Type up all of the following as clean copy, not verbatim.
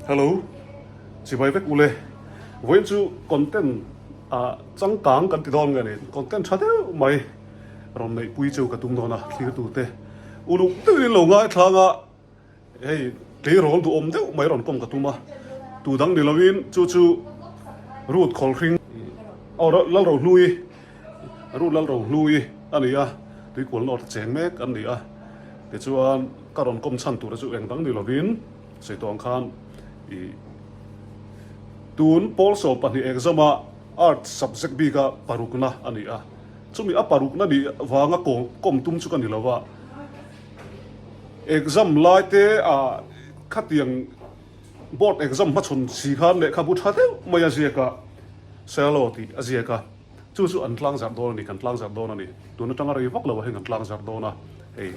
Hello, chibai vek ule. Vawiin chu content ah changkang kan ti dawn nge ni, content tha deuh mai rawn neihpui chu ka tum dawn a, thlirtute uluk deuhin lo ngaithlang a. Hei tleirawl duhawm deuh mai rawn kawm ka tum a, tu dang ni loin chu chu Ruth Khawlhring aw Lalrohlui Ruth Lalrohlui a ni a, tuikual nawt a cheng mek an ni a, tichuan ka rawn kawm chhan tura chu eng dang ni lovin sawi tawh ang khan ih tun pawl 12 exam a Arts subject bika parukna a ni a, chumi a parukna nih vanga kawm tum chu ka ni lo va. Exam lai te ah khatiang board exam hmachhawn si khan lehkhabu tha deuh mai a ziak a, Shallow tih a ziak a, chu chu an tlang zarh dawn a ni, kan tlang zarh dawn a ni. Tun atanga rei vak lo ah hian kan tlang zarh dawn a, hei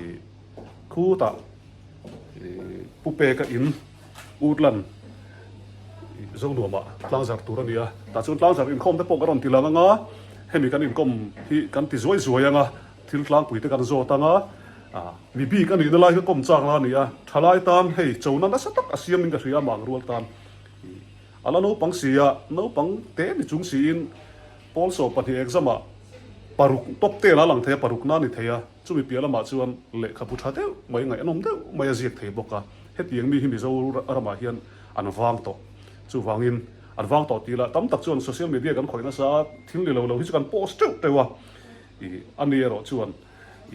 ih khutah ih Pu Peka in Woodland ih Zonuamah tlang zarh tur a ni a, tah chuan tlang zarh inkhawm te pawh ka rawn ti lang ang a, hemi kan inkawm hi kan ti zuai zuai ang a. Thil tlangpui te kan zawt ang a, mi bik a nihna lai kha kawm chak la a ni a, thalai tan hei chona nasa tak a siam in ka hria a mang rual tan a la naupang si a, naupang te ni chung siin pawl 12 exam ah paruk top ten a lang thei a, paruk na a ni thei a, chumi piah lamah chuan lehkhabu tha deuh mai ngaihnawm deuh mai a ziak thei bawk a, hetiang mi hi Mizo ramah hian an vang tawh, chuvangin an vang tawh tih lah tam tak chuan social media kan khawih nasa a, thil ni lo lo hi chu kan post teuh teuh a. I a ni erawh chuan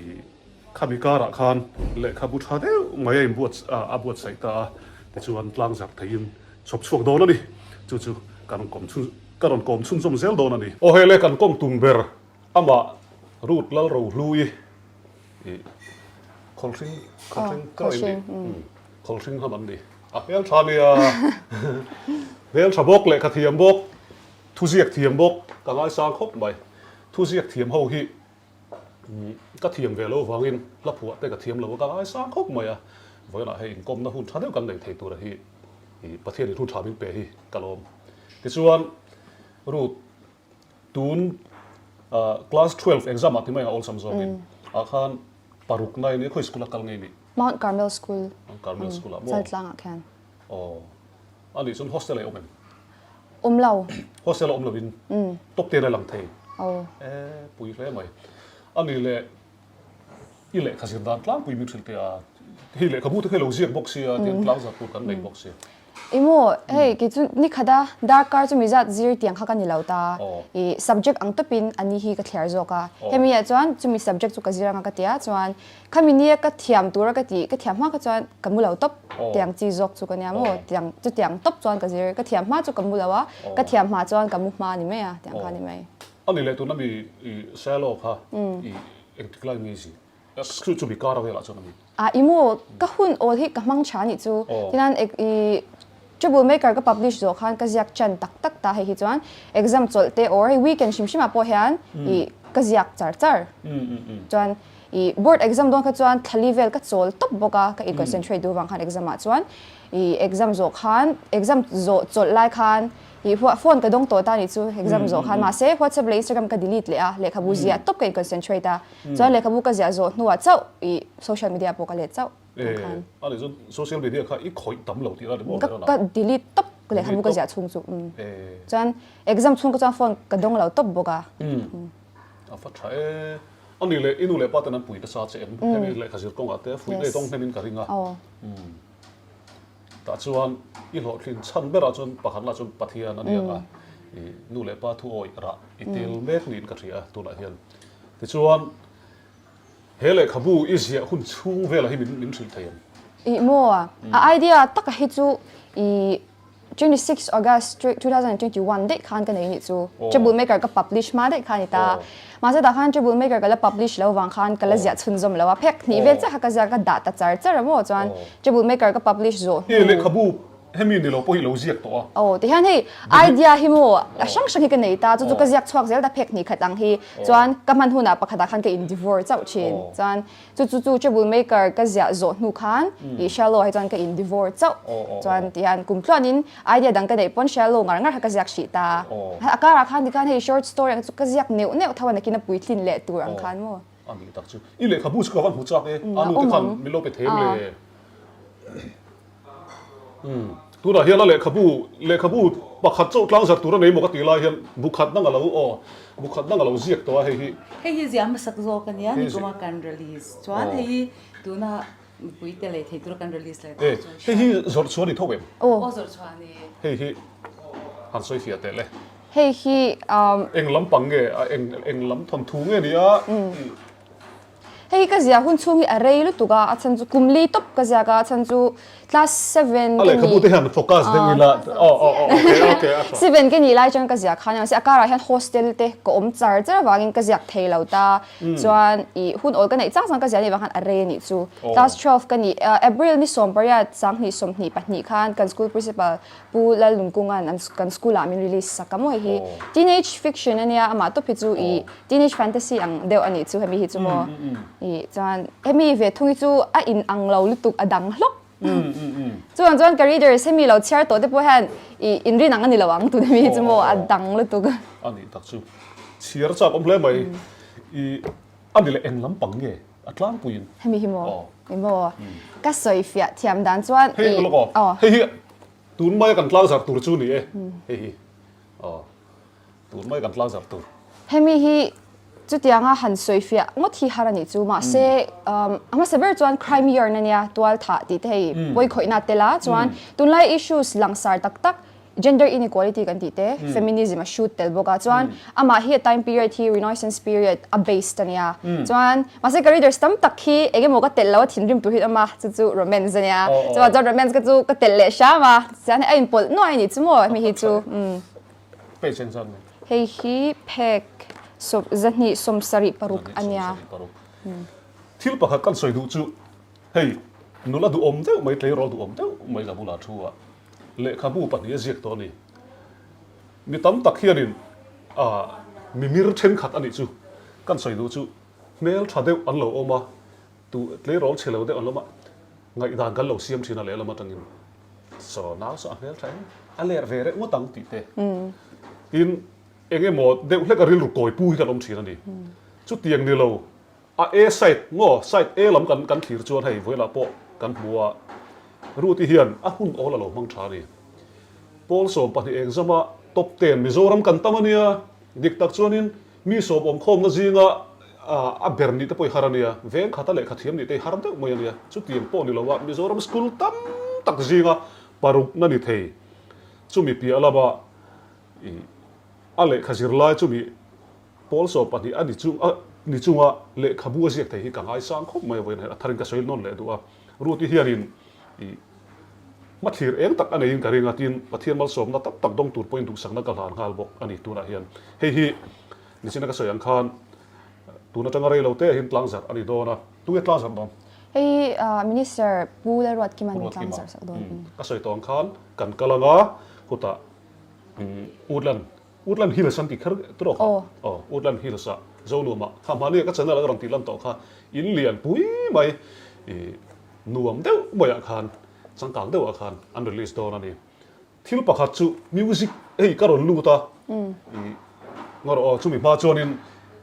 i khami karah khan lehkhabu tha deuh mai a inbuat a buatsaih ta a, tichuan tlang zarh theiin chhawp chhuak dawn a ni. Chu chu ka rawn kawm chhun ka rawn kawm chhunzawm zel dawn a ni. Aw hei le kan kawm tum ber amah Ruth Lalrohlui i Khawlhring Khawlhring ka rawn ni Khawlhring lam an ni. A hmeltha nia hmeltha bawk lehkha thiam bawk thuziak thiam bawk ka ngaisang khawp mai. Thuziak thiam ho hi ka thiam ve lo vangin hla phuah te ka thiam lo a, ka ngaisang khawp mai a, vawiinah hei inkawmna hun tha deuh kan nei thei tura hi Pathianin hun tha min pe hi ka lawm. Tichuan Ruth tun class 12 exam ah ti mai ang a awlsam zawkin ah khan paruk na in khawi school a kal ngei ni? Mount Carmel School. Mount Carmel School ah maw? Chaltlang ah khian. Aw. A nih chuan hostel ah i awm em? Awm lo. Hostel ah awm lovin top ten a lang thei. Aw. E pui hle mai. A nih leh i lehkha zir dan tlangpui min hrilh teh a, hei lehkhabu te kha i lo ziak bawk sia tiang tlang zat tur kan nei bawk sia. I maw hei kei chu nikhat a darkar chu mizat zir tiang kha ka ni lo ta. I subject ang tawpin a ni hi ka thliar zawk a. Hemi ah chuan chumi subject chu ka zir anga ka tia chuan Khami nia ka thiam tura ka tih, ka thiam hma kha chuan ka mu lo tawp tiang chi zawk chu ka nia maw, tiang chutiang tawp chuan ka zir, ka thiam hma chu ka mu lo a, ka thiam hma chuan ka mu hma ni mai a, tiang kha ni mai. A ni leh tuna mi i shallow kha i engtik lai nge zir? Chu chu mi kar velah chuan a mi. A i maw, ka hun awl hi ka hmang tha nih chu, tinan i Trouble Maker ka publish zawh khan ka ziak chan tak tak ta hei hi chuan exam chawlh te or hei weekend hrim hrim ah pawh hian i ka ziak char char chuan i board exam dawn kha chuan thlali vel ka chawl tawp bawk a ka in concentrate duh vang khan exam ah chuan i exam zawh khan exam zawh chawlh lai khan i phone ka dawng tawh ta nih chu exam zawh khan mahse WhatsApp leh Instagram ka delete leh a lehkhabu ziah tawp ka in concentrate a chuan lehkhabu ka ziah zawh hnuah chauh i social media pawh ka let chauh. Khan. A nih chuan social media kha i khawih tam lo tih la ni maw? Ka ka delete tawp lehkhabu ka ziah chhung chu. Chuan exam chhung ka chuan phone ka dawng lo tawp bawk a. A va tha e. A nih leh i nu leh pa ten an pui nasa che em? Hemi lehkha zir kawngah te fuih nei dawng hnem in ka ring a. Tah chuan i hlawhtlin chhan berah chuan pakhat lah chuan Pathian a ni ang a. I nu leh pa thu awih rah i tel mek niin ka hria a tunah hian. Tichuan He lehkhabu i ziah hun chhung velah hi min min hrilh thei em? Ih maw? A idea taka hi chu i 26 August 2021 daih khan ka nei nih chu. Trouble Maker ka publish hma daih kha a ni ta. Mahse tah khan Trouble Maker ka la publish lo vang khan ka la ziah chhunzawm lo a. Phek hnih vel chiah kha ka ziah ka dah ta char char a maw chuan Trouble Maker ka publish zawh hnu. Lehkhabu Hemi ni lo pawh hi lo ziak tawh a. Aw, tihian hei idea hi maw a hrang hrang hi ka nei ta, chu chu ka ziak chhuak zel ta phek hnih khat ang hi, chuan ka hman hunah pakhatah khan ka in devour chauh thin, chuan chu chu chu trouble maker ka ziah zawh hnu khan ih shallow ah hi chuan ka in devour chauh, chuan tihian kum tluanin idea dang ka neih pawn shallow ngar ngar kha ka ziak hrih ta, a karah khan tikhan hei short story ang chu ka ziak neuh neuh tho a nakin a puitlin leh tur ang khan maw. A nih tak chu. I lehkhabu chu ka van hmu chak e, a nu te khan min lo pe them le. Umm. Tunah hian a lehkhabu, lehkhabu pakhat chauh tlangzarh tur a nei maw ka tih lai hian bu khat dang a lo aw, bu khat dang a lo ziak tawh a hei hi. Hei hi ziah hmasak zawk a nia, nikuma kan release chuan hei hi tuna mipui te lei thei tura kan release leh tawh chuan. Hei hi zawrh chhuah a ni tho em? Aw zawrh chhuah a ni. Hei hi han sawi fiah teh le. Hei hi um. Eng lam pang nge a eng eng lam thawnthu nge ni a? Hei hi ka ziah hun chhung hi a rei lutuk a, a chhan chu kum li tawp ka ziak a, a chhan chu class seven ka nih. A lehkhabu te hian focus deuh ila aw aw aw okay okay a tha. Seven ka nih lai chuan ka ziah khan a ni mahse a karah hian hostel te ka awm char char avangin ka ziak thei lo ta chuan ih hun awl ka neih chang chang ka ziah anih vang khan a rei a nih chu. Class 12 ka nih April ni 18 2022 khan kan school principal Pu Lalnunkunga'n an kan school ah min release sak a maw hei hi teenage fiction ania amah tawp hi chu ih teenage fantasy ang deuh anih chu hemi hi chu maw ih chuan hemi ve thung hi chu a in ang lo lutuk a dang hlawk chuan chuan ka readers hemi lo chhiar tawh te pawh hian ih inrin ang ani lo ang tun hemi hi chu maw a dang lutuk. Anih tak chu chhiar chak awm hle mai ih ani leh eng lampang nge? A tlangpuiin. Hemi hi maw? Ni maw? Ka sawi fiah thiam dan chuan i. Hei lawk aw. Hei hi tun maia kan tlangzar tur chu ni e. Hei hi aw tun maia kan tlangzar tur. Hemi hi chutianga han sawi fiah ngawt hi har a nih chu. Mahse a hmasa ber chuan crime yarn a nia, tual thah tih te hei pawi khawihna a tel a. Chuan tunlai issues langsar tak tak Gender inequality kan tih te, feminism a shoot tel bawk a, chuan amah hi a time period hi Renaissance period a based a nia. Chuan mahse ka readers tam tak hi eng emaw ka telh lo a thinrim tur hi an awm a, chu chu romance a nia. Chuan chuan romance ka chu ka telh leh hram a, chuan hei a inpawlh nuai a nih chu maw hemi hi chu. Page engzat nge? Hei hi phek 276 a nia. Thil pakhat kan sawi duh chu hei nula duhawm deuh mai tleirawl duhawm deuh mai ka bulah thu a. Lehkhabu pahnih a ziak tawh a ni. Mi tam tak hianin ah mimir thenkhat a nih chu kan sawi duh chu hmel tha deuh an lo awm a, tu tleirawl chhe lo deuh an lo awm a, ngaihdan kan lo siam thin a lehlam atangin saw nau saw a hmel tha em a ler ve reuh ngawt ang tih te. Tin eng emaw deuh hlek a rilru kawi pu hi kan awm thin a ni. Chutiang ni lo A A side maw side A lam kan kan thlir chuan hei vawilah pawh kan hmu a, Ruth-i hian a hun awl a lo hmang tha a ni. Pawl 12 exam-a top ten Mizoram kan tam a nia, dik tak chuanin mi sawm awmkhawmna zinga a ber nih te pawh i har a nia, veng khata lehkha thiam nih te i har deuh mai a nia, chutiang pawh ni lo a Mizoram school tam tak zinga parukna ni thei chumi piah lama a lehkha zirlai chumi Pawl 12 a ni chung a ni chunga lehkhabu a ziak thei hi ka ngaisang khawp mai a vawiin hian a tharin ka sawi nawn leh duh a. Ruti hianin ih hmathlir eng tak a neiin ka ring a tin Pathian malsawmna tam tak dawng tur pawhin duhsakna ka hlan nghal bawk a ni tunah hian. Hei hi nichina ka sawi ang khan tun atanga rei lo te hian tlangzarh a ni dawn a. Tunge tlangzarh dawn? Hei hi Minister Pu Lalruatkima nen tlangzarh sak dawn. Ka sawi tawh ang khan kan kal anga khutah Woodland Woodland Hills an tih kher tawh kha. Aw, Woodland Hills ah Zonuam ah kha hmahni ah ka channel ah ka rawn tih lan tawh kha in lian pui mai ih nuam deuh mai ah khan changkang deuh ah khan an release dawn a ni. Thil pakhat chu music hei ka rawn lut a ih ngaw rawh aw chumi hma chuanin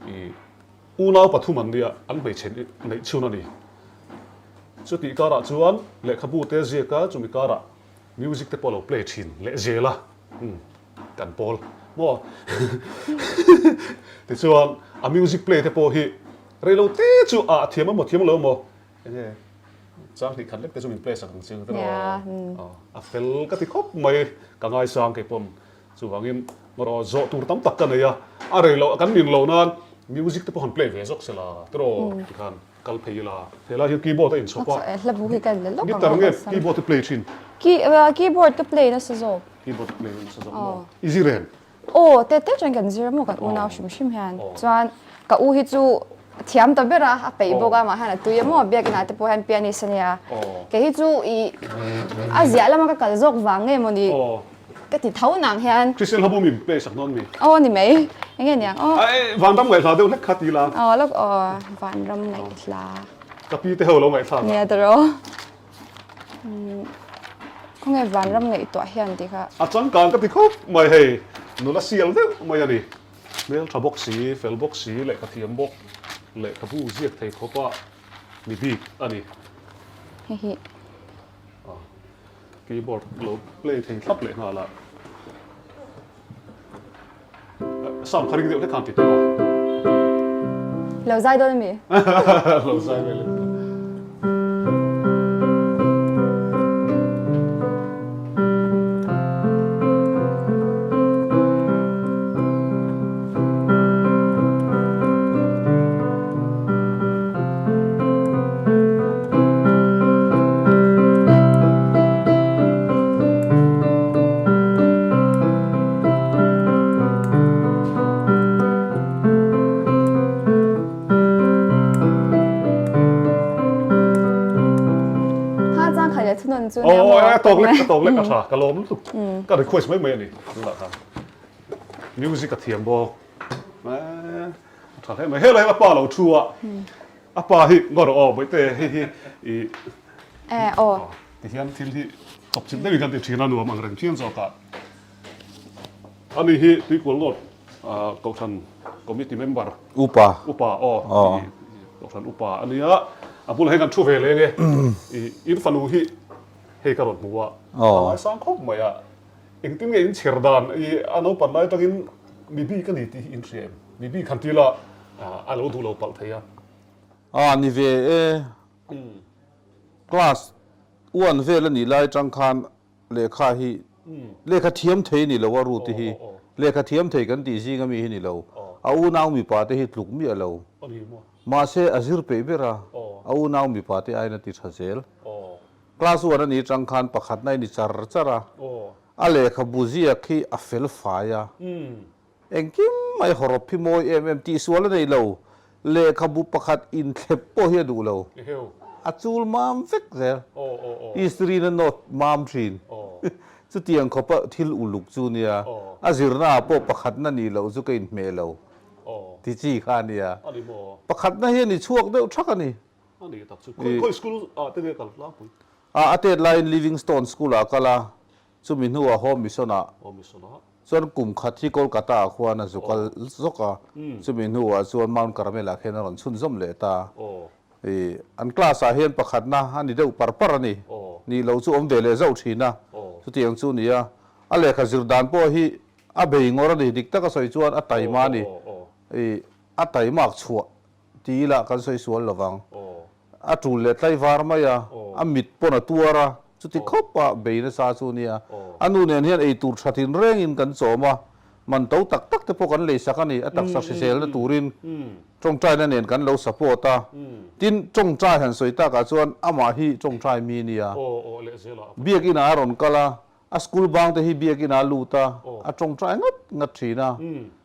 ih unau pathum an nia an hmeichhe neih chhun a ni. Chutih karah chuan lehkhabu te ziak a chumi karah music te pawh a lo play thin leh zel a. Umm kan pawl maw tichuan a music play te pawh hi reilo te chu ah thiam emaw thiam lo emaw enge chang hnih khat lek te chu min play sak ang chiang te rawh a fel ka ti khawp mai ka ngaisang kei pawn chuvangin erawh zawh tur tam tak ka nei a a reilo kan nin loh nan music te pawh han play ve zawk sela te rawh tikhan Kal phei ila, helai hian keyboard a inchhawp a. Hla bu hi ka la lawk ang. Guitar nge keyboard i play thin? Keyboard ka play nasa zawk. Keyboard play nasa zawk maw? I zir em? Aw, te te chuan kan zir a maw kan unau hrim hrim hian. Chuan ka u hi chu thiam ta ber a, a peih bawk a, amah hian a tui a maw biakin ah te pawh hian pianist a nia. Kei hi chu i a ziah lama ka kal zawk vang nge mawni Ka ti tho nang hian. Christian hlabu min play sak dawn mi? Aw ni mai. Enge niang aw. Ai vanram ngaihhla deuh hlek kha ti la. Aw lawk aw vanram ngaihhla. Ka pi te ho lo ngaihthlak a. Nia tawrh. Khawnge vanram ngaihtuah hian tih kha. A changkang ka ti khawp mai hei. Nula sial deuh mai a ni. Hmel tha bawk si, fel bawk si, lehkha thiam bawk, lehkhabu ziak thei khawpa mi bik a ni. Hihi. Keyboard lo play thei thlap leh nghal a. Sound kha ring deuh hlek khan ti teh aw. Lo zai dawn ami? Lo zai vel e. Aw tawk lek a tawk lek a tha ka lawm lutuk ka request mai mai a ni tunah khan music a thiam bawk a tha hle mai helai a pa lo thu a A pa hi ngaw rawh aw Bawihte hei hi i Eh aw. Ti hian thil hi chawp chilh deuhin kan ti thin a nuam ang reng phian zawk a. Ani hi Tuikual North Kohhran Committee member Upa. Upa aw Kohhran Upa a nia. A bulah hian kan thu ve leng e. I in fanu hi hei ka rawn hmu a. A ngaisang khawp mai a. Engtin nge in chher dan i a naupan lai atangin mi bik a ni tih hi in hria em? Mi bik han ti la a lo duh lo palh thei a. A ni ve e. Class one vel a nih lai atang khan lehkha hi lehkha thiam thei a ni lo a Ruth hi lehkha thiam thei kan tih zing ami hi ni lo. A unau mipa te hi tluk miah lo. Mahse a zir peih ber a, a unau mipa te aiin a ti tha zel. Class one a nih atang khan pakhatna i ni char char a, a lehkhabu ziak hi a fel fai a, engkim mai hawrawp hi mawi em em tihsual a nei lo, lehkhabu pakhat inthlep pawh hi a duh lo, a chul mam vek zel, history na note mam thin, chutiang khawpa thil uluk chu nia, a zirna ah pawh pakhatna nih loh chu ka inhmeh lo ti chi kha a nia, pakhatna hian i chhuak deuh thak a ni. A ni tak chu. Khawi khawi school ah te nge kal tlangpui? A a tet laiin Livingstone School ah a kal a, chumi hnuah Home Mission ah. Home Mission ah. Chuan kum khat hi Kolkata ah khuan a zu kal zawk a, chumi hnuah chuan Mount Carmel ah khian a rawn chhunzawm leh ta. I an class ah hian pakhatna a ni deuh par par a ni. Nih loh chu awm ve leh zauh thin a, chutiang chu ni a. A lehkha zir dan pawh hi a bei ngawr a ni, dik taka sawi chuan a taima a ni. I a taimak chhuah Ti ila kan sawi sual lo vang. A tul leh tlai var mai a, a mit pawn a tuar a, chuti khawp a bei nasa chu nia. A nu nen hian ei tur tha thin rengin kan chawm a, man to tak tak te pawh kan lei sak a ni, a taksa hriselna turin tawngtaina nen kan lo support a. Tin, tawngtai han sawi takah chuan amah hi tawngtai mi nia. Biakinah a rawn kal a, A school bang te hi biakin a lut a, a tawngtai ngat ngat thin a.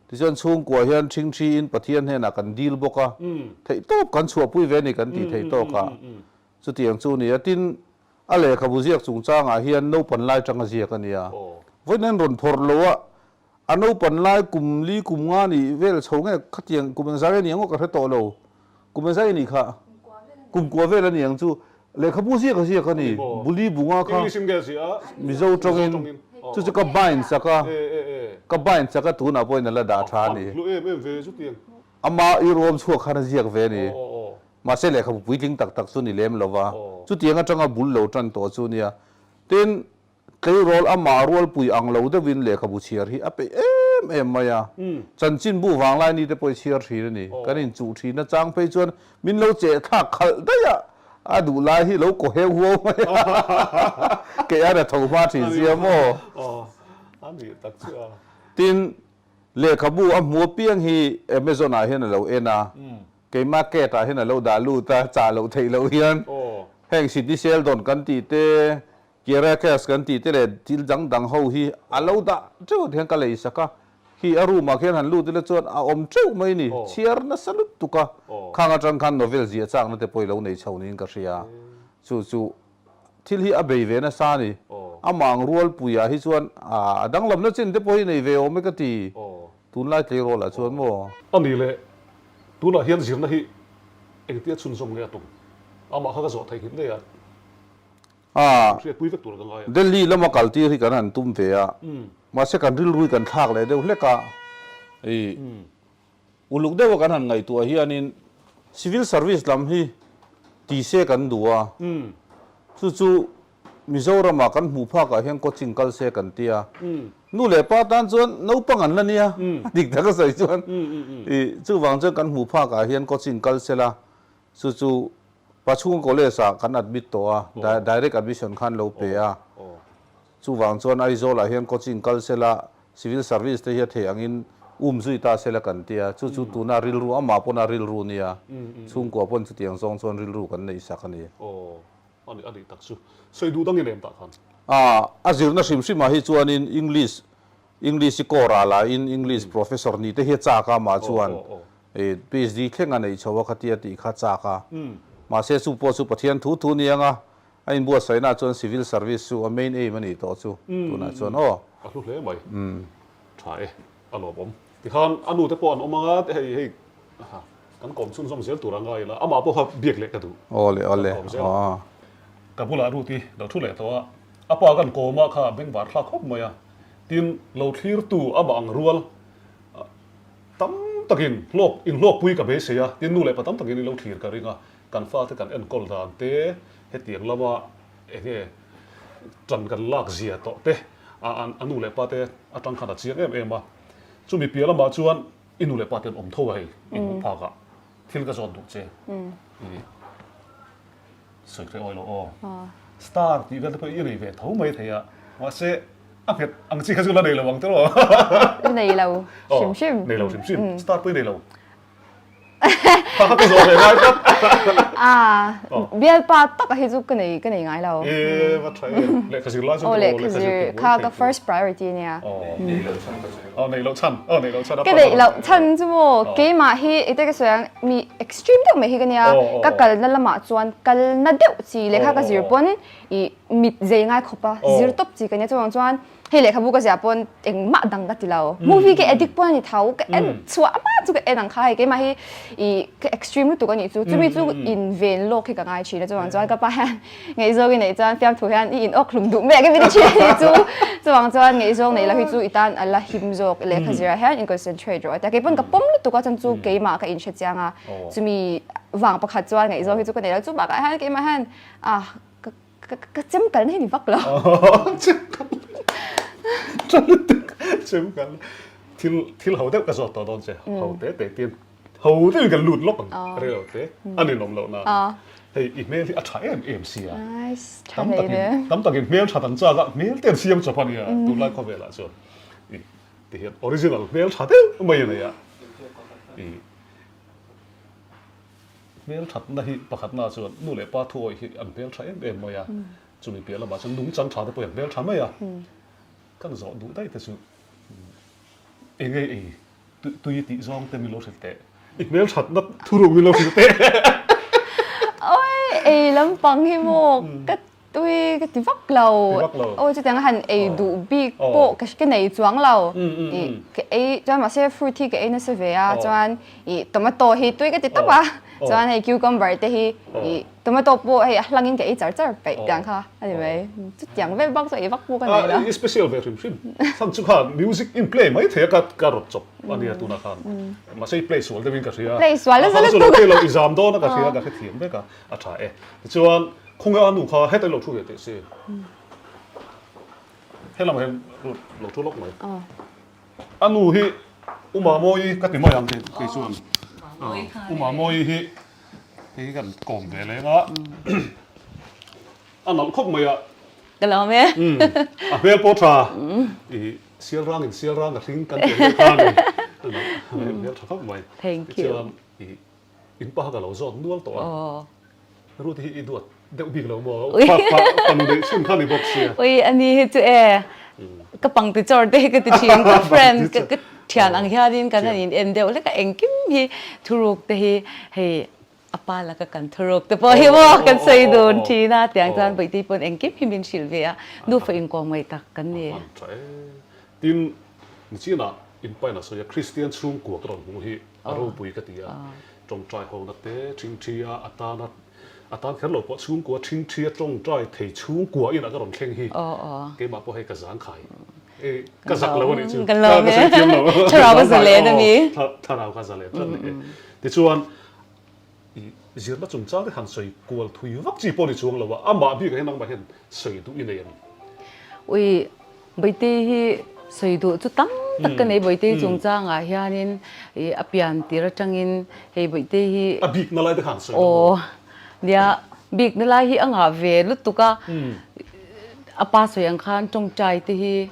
Tichuan chhungkua hian ṭhingṭhi in Pathian hnenah kan dil bawk a, theihtawp kan chhuahpui ve a ni kan tih theih tawk a. Chutiang chu a ni a. Tin, a lehkhabu ziak chungchangah hian naupan lai tanga ziak a ni a. Vawiin rawn phawrh lo a, A naupan lai kum li kum nga nih vel chho nge khatiang kum engzai a ni ang aw ka hre tawh lo. Kum engzai a nih kha? Kum kua vel a ni ang chu. Lehkhabu ziak a ziak a ni. Buli bunga kha Mizo tawngin chu chu ka bind sak a, ka bind sak a tunah pawhin a la dah tha a ni. Ama i ruam chhuak khan a ziak ve a ni. Mahse lehkhabu puitling tak tak chu ni lem lo va. Chutiang atanga bul lo tan tawh chu nia. Tin, Tleirawl amah rualpui ang lo deuhin lehkhabu chhiar hi a peih em em mai a. Chanchinbu vanglai ni te pawh i chhiar thin a ni. Kan inchuh thin a chang phei chuan min lo cheh thlak khalh daih a, a duh lai hi lo kaw heu huau mai a. Kei a tho hma thin sia maw? Tin, lehkhabu a hmu apiang hi Amazon ah hian a lo en a, keimah cat ah hian a lo dah lut a, chah loh theih loh hian heng Sydney Sheldon kan tih te, Kiarakes kan tih te leh thil dang dang ho hi a lo dah teuh hian ka lei sak a, khi a room ah khian han lut ila chuan a awm teuh mai ni, chhiar nasa lutuk a, khang atang khan novel ziah chakna te pawh i lo nei chho niin ka hria, chu chu thil hi a bei ve nasa a ni, amah ang rualpui ah hi chuan a danglamna chin te pawh hi nei ve awm e ka ti, tunlai tleirawl ah chuan maw. A ni leh, tunah hian zirna hi engtia chhunzawm nge a tum? Amah kha ka zawh theihnghilh ngei a. A, Delhi lama kal tir hi kan han tum ve a, mahse kan rilru hi kan thlak leh deuh hlek a, i uluk deuha kan han ngaihtuah hianin civil service lam hi ti se kan duh a, chu chu. Mizorama kan hmuh phakah hian coaching kal se kan ti a. Nu leh pa tan chuan naupang an la nia, a dik tak a sawi chuan. Ih, chuvang chuan kan hmuh phakah hian coaching kal se la, chu chu Pachhunga College-ah kan admit tawh a, direct admission khan lo pe a. Chuvang chuan Aizawl-ah hian coaching kal se la, civil service te hi a theih angin um zui ta se la kan ti a, chu chu tuna rilru, amah pawn a rilru nia, chhungkua pawn chutiang zawng chuan rilru kan neih sak a ni. Aw, a nih a nih tak chu. Sawi duh dangin em tah khan? A, a zirna hrim hrimah hi chuanin English, English i core ah lahin English professor nih te hi a chak a, amah chuan PhD thleng a neih chho a khatia tih kha a chak a. Mahse chu pawh chu Pathian thu thu ni ang a, A inbuatsaihna chuan civil service chu a main aim a nih tawh chu tunah chuan aw. A hlu hle mai. Tha e, a lawmawm. Tikhan a nu te pawh an awm anga hei hei kan kawm chhunzawm zel tur a ngai ila amah pawh kha biak leh ka duh. Aw le aw le aw. Ka bulah Ruth i lo thu leh tawh a, a pa kan kawm a kha bengvar thlak khawp mai a, tin lo thlirtu amah ang rual tam takin hlawk inhlawkpui ka beisei a, tin nu leh pa tam takin i lo thlir ka ring a, Kan fate kan enkawl dan te, hetiang lama eng nge tan kan lak zia tawh te a nu leh pa te atang khan a chiang em em a. Chumi piah lamah chuan i nu leh pa te an awm tho a hei i hmuh phak ah thil ka zawt duh che i sawi hreh awi lo aw. Star tih vel te pawh i nei ve tho mai thei a, mahse a nghet ang chi kha chu la nei lo ang tiraw. Nei lo hrim hrim. Nei lo hrim hrim, star pawh i nei lo. Kha ka zawh ve ngai tlat. Ah, bialpa tak hi chu ka nei ka nei ngai lo. E va tha em. Lehkha zir lai chu Oh, lehkha zir kha ka first priority nia. Nei loh chhan ka sawi. Oh, nei loh chhan. Oh, nei loh chhan. Ka neih loh chhan chu maw keimah hi ite ka sawi ang mi extreme deuh mai hi ka nia. Ka kalna lamah chuan kalna deuh chi lehkha ka zir pawn i mit zei ngai khawp a zir tawp chi ka nia chuvang chuan Hei lehkhabu ka ziah pawn engmah dang ka ti lo. Movie ka addict pawn a ni tho. Ka en chhuah hma chu ka en ang kha hei keimah hi i ka extreme lutuk a nih chu. Chumi chu in ven lawk hi ka ngai thin a chuvang chuan ka pa hian ngaihzawng i neih chuan fiamthu hian i in awk hlum duh mek em i ti thin a nih chu. Chuvang chuan ngaihzawng neih loh hi chu i tan a la him zawk lehkha zirah hian in concentrate rawh a ti a. Kei pawn ka pawm lutuk a chuan chu keimah ka inhre chiang a. Chumi vang pakhat chuan ngaihzawng hi chu ka nei lo. Chu bakah hian keimah hian ah ka Ka chem kalna hi ni vak lo. Chem kalna. Tha lutuk. Chem kalna. Thil thil ho deuh ka zawt tawh dawn che. Ho te te tin. Ho deuhin kan lut lawk ang. Rei lo te. A ninawm loh nan. Hei i hmel hi a tha em em sia. Tam takin tam takin hmel that an chak a, hmel te an siam chawp a nia tunlai khawvelah chuan. I tihian original hmel tha deuh mai a nei a. I Hmelthatna hi pakhatna chuan nu leh pa thuawih hi an hmeltha em em mai a, chumi piah lamah chuan nungchang tha te pawh hi an hmeltha mai a. Kan zawh duh daih te chu eng nge ei tui tih zawng te min lo hrilh teh, i hmelthatna thuruk min lo hrilh teh. Oi, ei lampang hi maw ka Tui ka ti vak lo. Ti vak lo. Aw chutiang a han ei duh bik pawh ka ka nei chuang lo. Ih ka ei chuan mahse fruit hi ka ei nasa ve a chuan ih tomato hi tui ka ti tawp a chuan hei cucumber te hi ih tomato pawh hei a hlangin ka ei char char peih tiang kha a ni mai. Chutiang vel bak chu ei vak pawh ka nei lo. I special ve hrim hrim. Chhan chu khan music in play mai thei a ka ka rawt chawp a nia tunah khan. Mahse i play sual deuhin ka hria. Play sual nasa lutuk. Play lo i zam dawn a ka hria ka hrethiam vek a a tha e. Tichuan Khawnge a nu kha heta i lo thu ve teh se. Helamah hian lo thu lawk mai. A nu hi U Mamawi ka ti mai ang kei chuan. U Mamawi hi hei kan kawm ve leng a. A nalh khawp mai a. Ka lawm e. A hmel pawh tha. I sial rang in sial rang a hring kan tih ang deuh kha a ni. A hmel tha khawp mai. Thank you. In pa ka lo zawt nual tawh a. Ruth hi i duat deuh bik lo maw? Pa pa pang neih chhun kha ni bawk sia. Ui a ni hi chu e. Ka pang ti chawr te hi ka ti thin. Ka friend ka ka thian ang hianin kan han in en deuh hlek a engkim hi thuruk te hi hei a pa laka kan thuruk te pawh hi maw kan sawi dun thin a tiang chuan Bawihtei pawn engkim hi min hrilh ve a nufa inkawm ngaih tak kan ni. Tin nichinah in pain a sawi a Kristian chhungkua ka rawn hmuh hi A ropui ka ti a, tawngtai hona te thingthi a atana a tan kher lo pawh chhungkua thingthi a tawngtai thei chhungkua inah ka rawn thleng hi keimah pawh hei ka zang khai e ka zak lo a nih chu ka sawi thiam lo thlarau ka zalen a mi thlarau ka zalen tlat a ni e tichuan i. Zirna chungchang te han sawi kual thui vak chi pawh ni chuang lo a, amah bikah hian nangmah hian sawi duh i nei a ni. Ui, Bawihtei hi sawi duh chu tam tak ka nei, Bawihtei chungchangah hianin ih a pian tir atangin hei Bawihtei hi. A bikna lai te khan sawi duh maw? Aw, nia, bikna lai hi a ngah ve lutuk a, a pa sawi ang khan tawngtai te hi.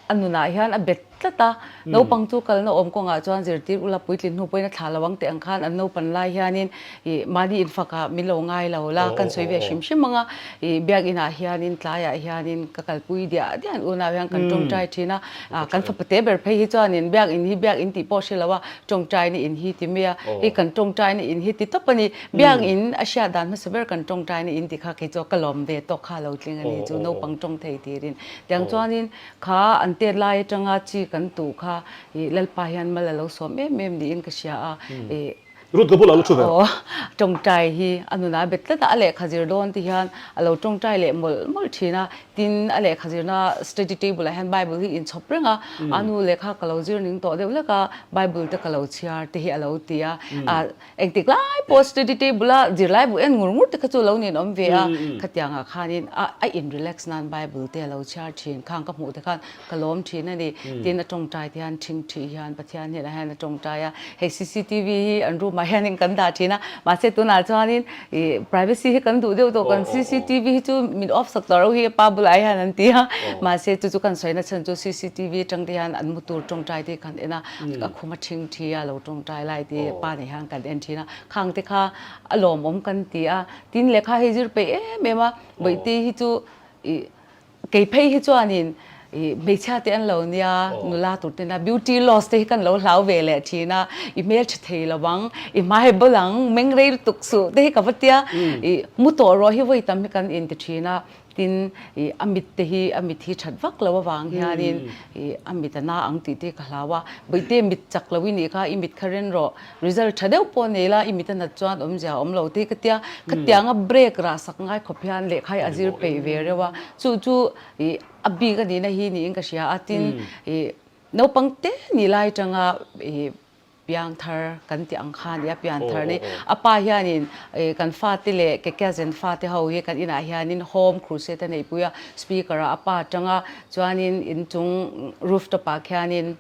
A nunah hian a bet tlat a, naupang chu kalna awm kawngah chuan zirtir ula puitlin hnu pawhin a thlah lo ang tih ang khan an naupan lai hianin ih mahni infakah min lo ngai lo la kan sawi ve hrim hrim ang a, ih biakinah hianin tlaiah hianin ka kalpui diah diah an unau hian kan tawngtai thin a, kan fapa te ber phei hi chuanin biakin hi biakin tih pawh a hre lo a, tawngtaina in hi ti mai a, hei kan tawngtaina in hi ti tawp a ni, biakin a hriat dan hmasa ber kan tawngtaina in tih kha kei chu ka lawm ve tawk kha lo tling a ni chu naupang tawng thei tirin. Tiang chuanin kha an tet lai atanga chi kan tuh kha ih Lalpa hian mal a lo sawm em em niin ka hria a, ih Rut ka bulah lo thu ve. Aw, tawngtai hi a nunah a bet tlat a, a lehkha zir dawn ti hian a lo tawngtai leh mawlh mawlh thin a, tin a lehkha zirna study table ah hian Bible hi inchhawp reng a, a nu lehkha ka lo zir ning tawh deuh lek a, Bible te ka lo chhiar te hi a lo ti a, ah Engtik lai pawh study table a zirlai bu en ngur ngur te kha chu lo nin awm ve a, khatiangah khanin a a in relax nan Bible te a lo chhiar thin khang ka hmuh te khan ka lawm thin a ni. Tin a tawngtai te hian thingthih hian Pathian hnenah hian a tawngtai a, hei cctv hi an room ah hianin kan dah thin a, mahse tunah chuanin ih privacy hi kan duh deuh tawh kan cctv hi chu min off sak tawh reuh hi pa bulah hian an ti a, mahse chu chu kan sawina chhan chu cctv atang te hian an mu tur tawngtai te hi kan en a, a khum a thingthi a lo tawngtai lai te pa nei hian kan en thin a, khang te kha a lawmawm kan ti a, tin lehkha hei zir peih em em a, Bawihtei hi chu ih kei phei hi chuanin ih hmeichhia te an lo nia nula tur te nia beauty loss te hi kan lo hlau ve leh thin a, i hmeltha thei lo ang, i hmai bawlh ang, meng rei lutuk suh te hi ka va tia, ih mu tawh rawh hi vawi tam hi kan inti thin a. Tin, ih a mit te hi a mit hi that vak lo avang hianin ih a mit a na ang tih te ka hlau a, Bawihtei mit chak lo i nih kha i mit kha ren rawh, result tha deuh pawh nei la i mit a nat chuan awmzia a awm lo te ka tia, khatianga break rah sak ngai khawp hian lehkha hi a zir peih ve reuh a, chu chu ih a bik a nihna hi niin ka hria a, tin ih naupang te nih lai atanga ih Piangthar kan tih ang kha a ni a, pianthar ni. A pa hianin kan fate leh Kekeazen fate ho hi kan inah hianin home crusade a neihpui a, speaker ah a pa atang a, chuanin inchung roof top ah khianin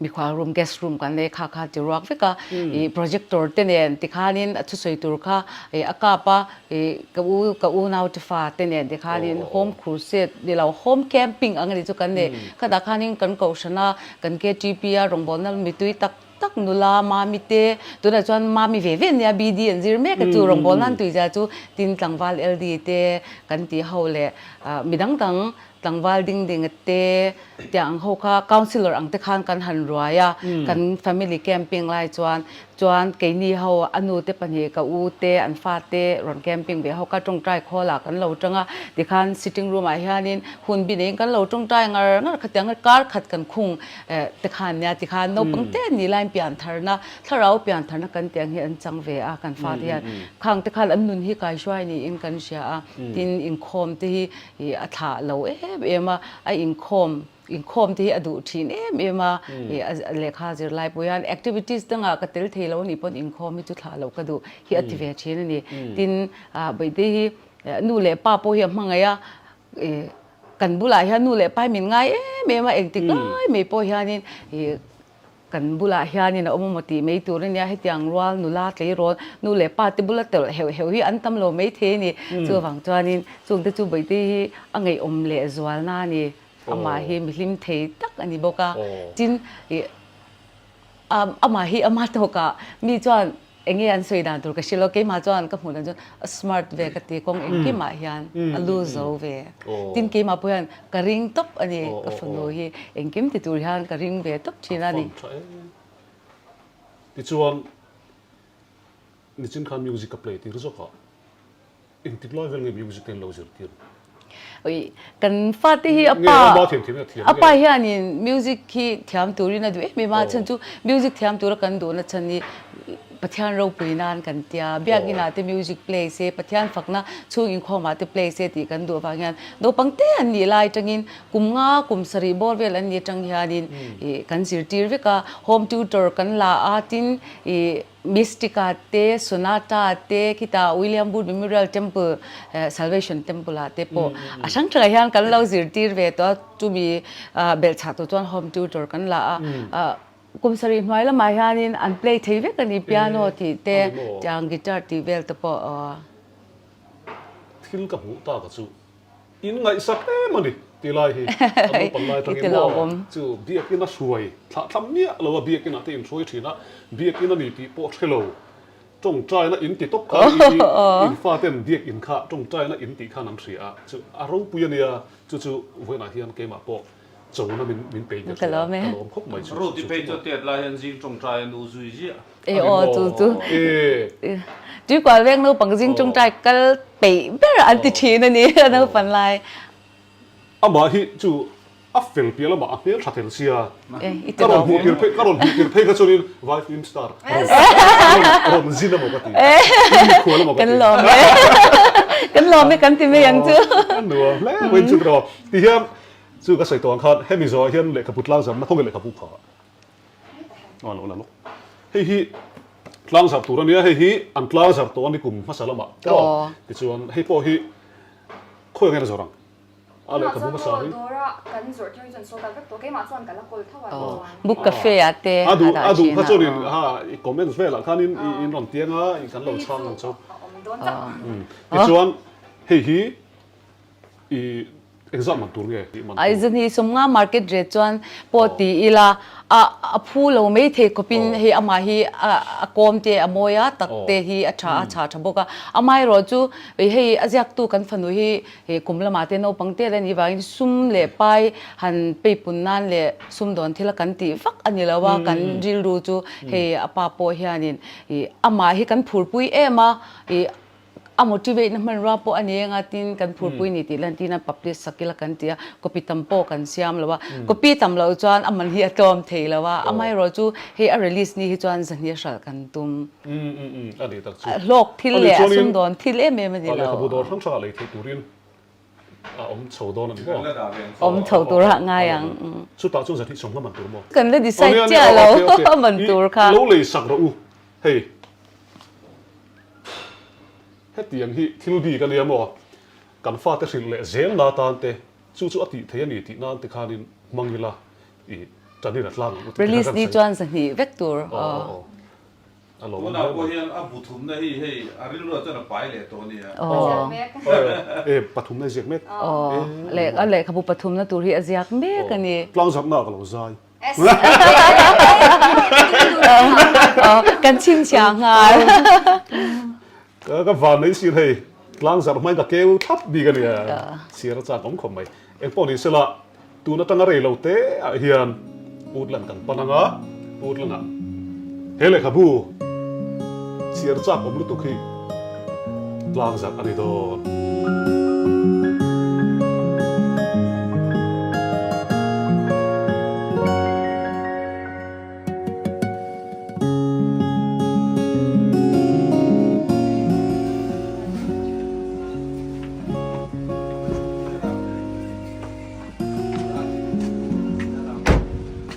mikhual room, guest room kan nei kha kha ti ruak vek a, ih projector te nen tikhanin a thusawi tur kha a kap a, ih ka u ka unaute fate nen tikhanin home crusade ni lo home camping ang a ni chu kan nei. Khatah khanin kan kohhran a Kan KTP a rawngbawlna mitui tak tak nula Mami te, tunah chuan Mami ve ve ania BD an zir mek a chu rawngbawlna an tuizia chu tin tlangval LD te kan tih ho leh midang dang tlangval ding ding a te tiang ang ho kha councillor ang te khan kan han ruai a kan family camping lai chuan Chuan keini ho a nu te pahnih ka u te an fa te rawn camping ve ho kha tawngtai khawl ah kan lo tang a, tikhan sitting room ah hianin hun bi neiin kan lo tawngtai ngar ngar kha tiang kar khat kan khung eh te khan nia tikhan naupang te an nih laiin piantharna thlarau piantharna kan tih ang hi an chang ve a kan fa te hian khang te khan an nun hi kaihruai niin kan hria a, tin inkhawm te hi ih a thlah lo em em a, a inkhawm. Inkhawm te hi a duh thin em em a, ih a lehkha zirlai pawh hian activities dangah ka tel thei lo a nih pawn inkhawm hi chu thlah loh ka duh hi a ti ve thin a ni. Tin, ah Bawihtei hi nu leh pa pawh hi a hmangaih a, ih kan bulah hian nu leh pa hi min ngai em em a, engtik lai mai pawh hianin ih Kan bulah hianin a awm emaw tih mai tur a nia, hetiang rual nula tleirawl nu leh pa te bula tawlh heuh heuh hi an tam lo maithei a ni. Chuvang chuanin chungte chu Bawihtei hi a ngaihawm leh zualna a ni. Amah hi mi hlim thei tak a ni bawk a. Tin, ih amah hi ama tawkah mi chuan Enge an sawi dan tur ka hre lo, keimah chuan ka hmuh dan chuan a smart ve ka ti, kawng engkimah hian a lu zo ve. Tin keimah pawh hian ka ring tawp a ni, ka fanu hi engkim ti tur hian ka ring ve tawp thin a ni. Tichuan nichin khan music ka play tir zawk a. Engtik lai vel nge music te an lo zirtir? Oi, kan fate hi a pa a pa hianin music hi thiam turin a duh em em a, chhan chu music thiam tura kan duhna chhan hi. Pathian ropui nan kan tia, Biakinn ah te music play se, Pathian fakna chhung inkhawm ah te play se tih kan duh avang hian naupang te an nih lai atangin kum nga kum sarih bawr vel an nih atang hianin ih kan zirtir vek a, home tutor kan la a tin ih Mystica te, Sonata te khitah William Booth Memorial Temple Salvation Temple ah te pawh a hrang hrangah hian kan lo zirtir ve tawh a, chumi belhchhah tur chuan home tutor kan la a. Kum sarih hnuai lamah hianin an play thei vek a ni, piano tih te, tiang guitar tih vel te pawh aw. Thil ka hmuh tak a chu in ngaihsak em a ni ti lai hi a naupang lai atangin maw chu biakinn a hruai thlah thlam miah lo a, biakinn ah te in hruai thin a, biakinn a ni tih pawh hre lo tawngtaina in ti tawp khan i in faten biakinn kha tawngtaina in tih khan an hria a, chu a ropui a nia, chu chu vawiinah hian keimah pawh Chona min min pe in ka hria, ka lawm khawp mai chu. Ruti phei chu tet lai hian zing tawngtai a nu zui ziah. E aw chu chu. Tuikual veng naupang zing tawngtai kal peih ber an ti thin a ni a naupan lai. Amah hi chu a fel piah lamah a hmel tha tel sia. Ka rawn hmuh tir phei ka rawn hmuh tir phei kha chuanin vai film star a rawn zin emaw ka ti. Mikhual emaw ka ti. Kan lawm e. Kan lawm e kan ti mai ang chu. A nuam hle mai chu tiraw. Tihian Chu ka sawi tawh ang khan hemi zawhah hian lehkhabu tlangzarhna khawnge lehkhabu kha a lo la lawk. Hei hi tlangzarh tur a nia, hei hi an tlangzarh tawh a ni kum hmasa lamah tawh. Tichuan hei pawh hi khawi angin a zawrh ang a lehkhabu hmasa hi. Book cafe ah te a duh a duh kha chuan in ha i comments velah khan in in rawn tiang a kan lo chhang ang chu. Tichuan hei hi i Engzah man tur nge tih man tur? Aizawl hi sawmnga market rate chuan pawh ti ila a a phu lo mai thei khawpin hei amah hi a a kawm te a mawi a tak te hi a tha a chha tha bawk a. Amaherawh chu hei a ziaktu kan fanu hi hei kum lamah te naupang te la nih vangin sum leh pai han peipun nan leh sumdawn thil a kan tih vak a ni lo a, kan rilru chu hei a pa pawh hianin ih amah hi kan phurpui em a ih A motivate na hmanrua pawh a ni eng a, tin kan phurpui ni tih lantin a publish sak ila kan ti a, copy tam pawh kan siam lo a, copy tam loh chuan a man hi a tlawm thei lo a, amaherawh chu hei a release ni hi chuan zahnih a hralh kan tum. A ni tak chu. Hlawk thil leh a sumdawn thil em em a ni lo. Lehkhabu dawr hrang hrangah lei theih turin a awm chho dawn a ni maw? Awm chho turah ngai ang. Chutah chuan zahnih sawmhna man tur maw? Kan la decide chiah lo a man tur kha. Lo lei sak rawh u hei. Hetiang hi thil bik a nia maw? Kan fate hrilh leh zel na tan te, chu chu a tih thei a ni tih nan te khanin hmang ila i ṭanin a tlang ang u tih te kha kan Release ni chuan zahnih vek tur aw. A lo awm Tunah hle pawh mai. hian a bu thumna hi hei a rilruah chuan a pai leh tawh a nia. Aw. E pathumna i ziak mek. Aw. A lehkhabu pathumna tur hi a ziak mek a ni. Tlangzarhna ka lo zai. Kan chhinchhiah nghal. Ka van mai sir hei tlang zarh hmain ka keu thlap bik a nia. Sir a chak awm khawp mai. Engpawh ni sela tun atanga rei lo te ah hian Woodland kan pan anga Woodland ah he lehkhabu chhiar chak awm lutuk hi tlang zarh a ni dawn.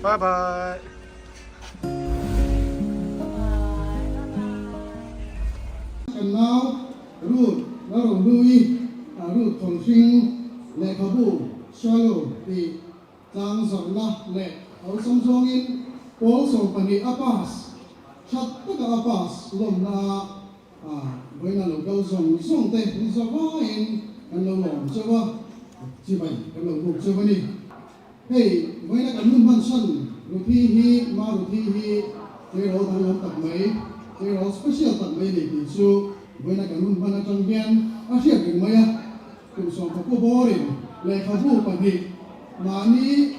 Bye bye. Kan nau Ruth Lalrohlui, Ruth Thawlhring lehkhabu Shallow tih tlangzarhna leh awlsam zawngin pawl 12 a pass, that taka a pass lawmna a vawiina lo kal zawng zawng te nisa vaiin kan lo lawm cheu a, chibai kan lo buk cheu a ni. Hei, vawiina kan hun hman chhan Ruthi hi, Ma Ruthi hi tleirawl danglam tak mai, tleirawl special tak mai a ni tih chu vawiina kan hun hman atang hian a hriat reng mai a. Kum sawmpakua bawrin lehkhabu pahnih mahni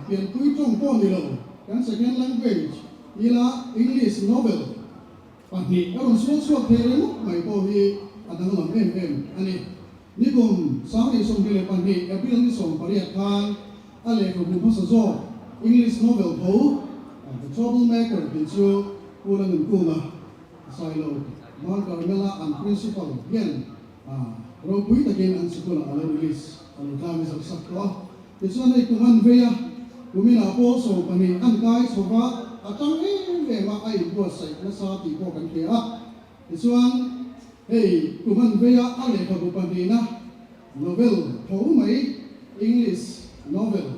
pianpui tawng pawh ni lo, kan second language ila English novel pahnih a rawn sual chhuak thei ringawt mai pawh hi a danglam em em a ni. Nikum 2022 April ni 18 khan a lehkhabu hmasa zawk English novel tho The Troublemaker tih chu Pu Lanunkunga. Sailo Mount Carmel-a an Principal hian ropui takin an sikulah a lo release a lo tlang zauh sak tawh a. Tichuan hei kum an vei a, kuminah pawh 12 an kai chho va, a tang em em a, a inbuatsaih nasa tih pawh kan hria a. Tichuan hei kum an vei a, a lehkhabu pahnihna novel tho mai, English novel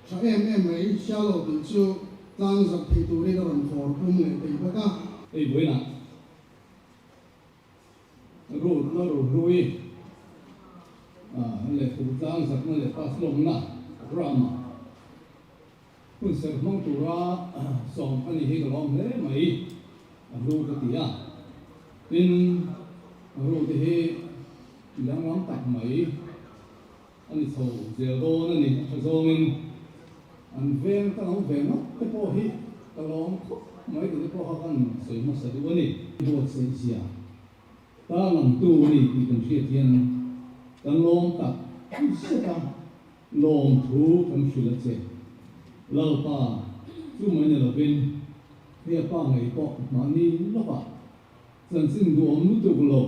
tha em em mai Shallow tih chu tlang zak thei turin a rawn khawr pum leh thei bawk a. Hei vawiinah Road la ro hlui lehkhabu tlang zakna leh pass lawmna programme-ah hun serh hmang tura sawm ka ni hi ka lawm hle mai, a hlu ka ti a. Tin, road hi danglam tak mai. A ni chho zel dawn a ni, a tha zawngin an veng ka lo ve ngawt te pawh hi ka lawm khawp mai tih te pawh kha kan sawi hmasa duh a ni. Buatsaih zia tarlangtu a ni tih kan hriat hian kan lawm tak zet a, lawmthu kan hrilh a che. Lalpa chu mai ni lovin hei a pa ngei pawh mahni lawkah Chanchin duhawm lutuk lo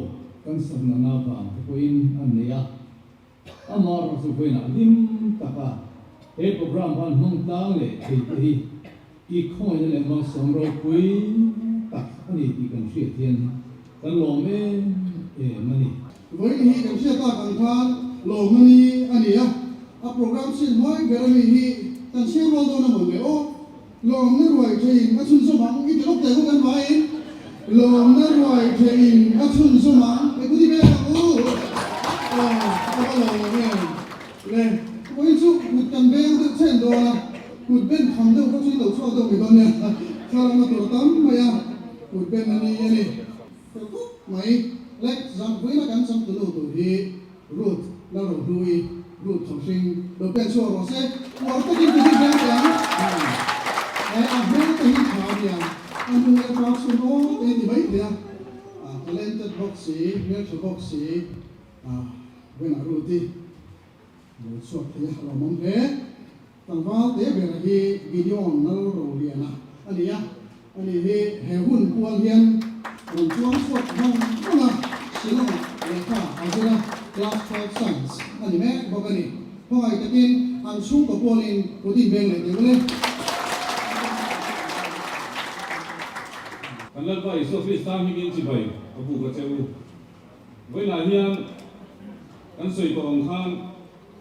kan saknana vang te pawhin an nei a, amaherawh chu vawiinah hlim taka he programme han hmang tlang leh thei te hi i khawngaihna leh malsawm ropui tak a ni tih kan hriat hian kan lawm em em a ni. Vawiin hi kan hriat tak ang khan lawmna ni a ni a, a programme sin hnuai ber ami hi kan chhiar rual dawn a mawn le aw. Lawmna ruai theiin a chhunzawm ang i ti lawk teh bawk an vaiin lawmna ruai theiin a chhunzawm ang i kuti vel ang u aw a va lawm em le vawiin chu kut kan beng deuh chen dawn a kut ben tham deuh kha chu in lo chhuak deuh mai dawn nia thlalakna tur a tam mai a kut ben a ni a ni fel khawp mai le zanpuina kan changtunu tur hi Ruth Lalrohlui, Ruth Thawhring lo pen chhuak rawh se. Uar takin ti hi veng teh ang. He a hmel te hi tha a nia, a nu leh pa chhun aw te ti mai thei a. A talented bawk si, hmeltha bawk si, a venah Ruth i lo chhuak thei a, a lawmawm hle. Tlangval te ber hi Gideon Lalroliana a ni a, ani hi he hun pual hian rawn chuang chhuak vang vang a, Shillong lehkha a zir a, Class 12 Science a ni mek bawk a ni. Khawngaih takin an chhungkaw pualin kut inbeng leh teh ule. Kan Lalpa Isua Krista hmingin chibai a buk a che u. Vawiinah hian kan sawi tawh ang khan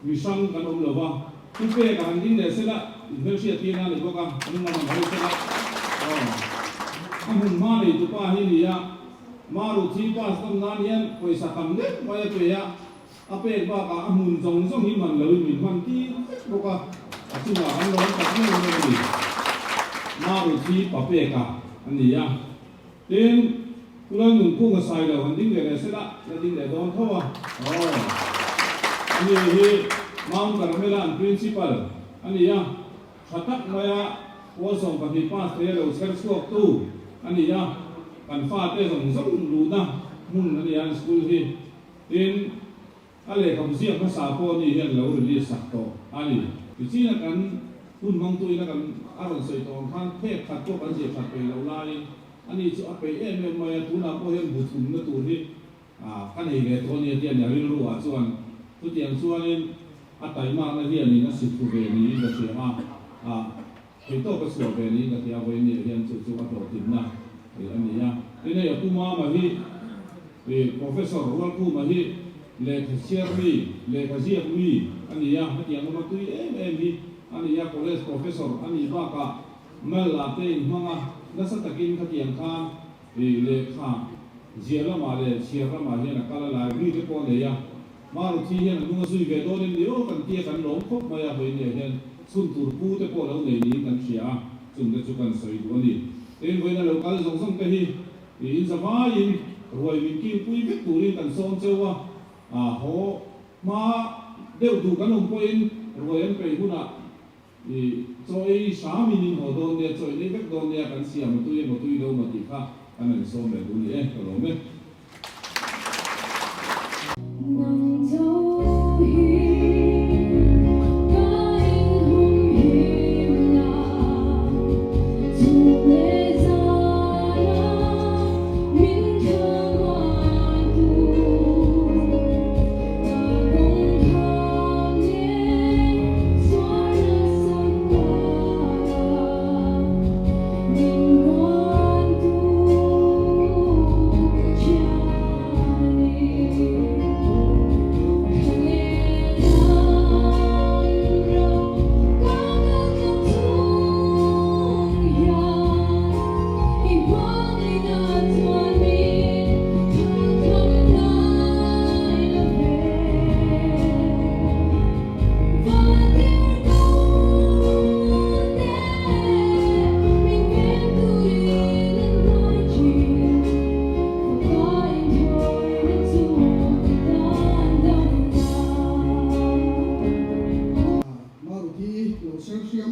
Mi hrang kan awm lo va, thu pek a han ding leh sela, inhmelhriat tir a ni bawk a, an ngam ang hawi sela. Aw, a hmun hma nei tu pa hi ni a, Maruthi pass nawm nan hian pawisa tam deuh mai a pe a, a pek bakah a hmun zawng zawng hi man loin min hman tir vek bawk a, a chungah kan lawm tak em em a ni. Maruthi pa peka a ni a. Tin, Pu Lalnunphunga Sailo han ding leh leh sela, la ding leh dawn tho a. Aw, ani hi Mount Carmel-a an Principal a ni a, tha tak maia pawl 12 pass thei a lo chher chhuaktu a ni a, kan fate zawng zawng luhna hmun a ni a an school hi. Tin, A lehkhabu ziak hmasa pawh ni hian lo release sak tawh a ni. Tichina kan hun hmangtuina kan a rawn sawi tawh ang khan phek khat pawh kan ziah that peih loh laiin ani chu a peih em em mai a, tunah pawh hian bu thumna tur hi ka nei ve tawh a ni a ti a ni a rilru ah chuan. Chutiang chuanin a taimakna hianin a si thu ve niin ka hria a, theihtawk a chhuah ve niin ka hria a, vawiin niah hian chu chu a hlawhtlinna a ni a. Tin hei a pu Mama hi. I Professor Rualkhuma hi lehkha chhiar mi, lehkha ziak mi a ni a, hetiang lama tui em em hi a ni a, College Professor a nih bakah Malla te inhmang a, nasa takin khatiang khan i lehkha ziah lamah leh chhiar lamah hian a kal a, library te pawh a nei a, Maruthi hian a hnung a zui ve dawn em ni aw kan tia kan lawm khawp mai a, vawiin hian chhun tur pu te pawh lo nei niin kan hria a, chungte chu kan sawi duh a ni. Tin, vawiin a lo kal zawng zawng te hi I in zavaiin ruai min kilpui vek turin kan sawm cheu a, a haw hma deuh duh kan awm pawhin ruai an peih hunah i chaw ei hramin in haw dawn nia, chaw in ei vek dawn nia, kan siam a tui emaw tui lo emaw tih kha kan han sawm leh duh ni e, ka lawm e.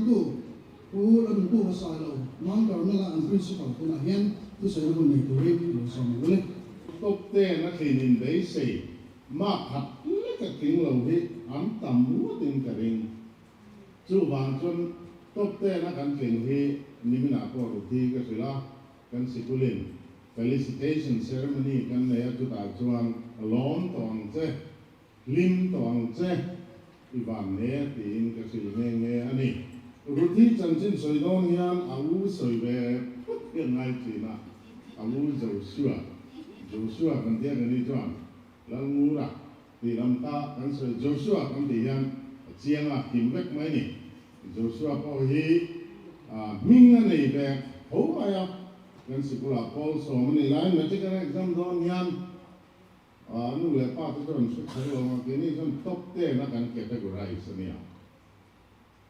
kaihruaitu Pu Lalnunkunga Sailo, Mount Carmel-a an Principal tunah hian thusawi hun nei turin lo sawm ang ule. Top ten a thlin in beisei mark khat lek a tling lo hi an tam ngawtin ka ring. Chuvang chuan top ten a kan tling hi niminah pawh Ruthi ka hrilh a, kan sikulin felicitation ceremony kan nei a chutah chuan lawm tawh ang che. Hlim tawh ang che, i van ne tiin ka hrilh nghe nghe a ni. Ruthi chanchin sawi dawn hian a u sawi ve phawt hi a ngai thin a, a u Joshua, Joshua kan tia ka ni chuan Lalngura tih lam kha kan sawi Joshua kan tih hian a chiang a, kim vek mai ni. Joshua pawh hi hming a nei ve tho mai a, kan sikulah Paul sawm a nih laiin matric an exam dawn hian A nu leh pa te chu an hre kher lo a, keini chuan top ten a kan categorize a nia.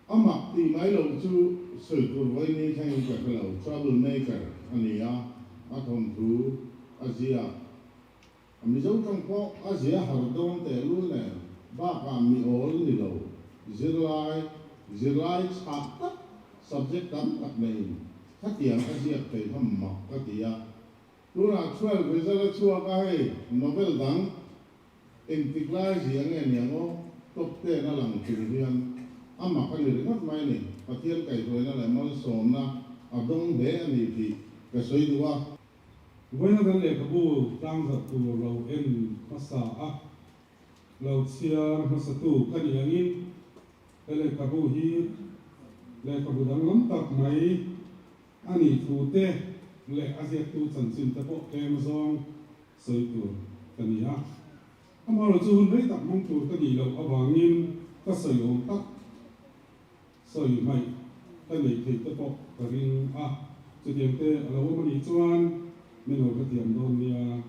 A mak tih mai loh chu sawi tur vawiin thlengin ka hre lo, trouble maker a ni a, a thawnthu a ziak, a Mizo tawng pawh a zia har dawn tehlul nen bakah mi awl ni lo, zirlai, zirlai chhah tak subject tam tak neiin khatiang a ziak thei kha mak ka ti a. Tunah 12 result a chhuak a hei novel dang engtik lai zia nge niang aw top ten a lang chung hian a mak a ni ringawt mai ni Pathian kaihhruaina leh malsawmna a dawng hle a ni tih ka sawi duh a. Vawiina kan lehkhabu tlangzarh tur lo en hmasa a, lo chhiar hmasatu ka nih angin he lehkhabu hi lehkhabu danglam tak mai A nih thu te leh a ziaktu chanchin te pawh tlem zawng sawi tur ka ni a. Amaherawhchu chu hun rei tak hmang tur ka nih loh avangin ka sawi awm tak sawi hmaih ka neih theih te pawh ka ring a. Chutiang te a lo awm a nih chuan min lo hrethiam dawn nia.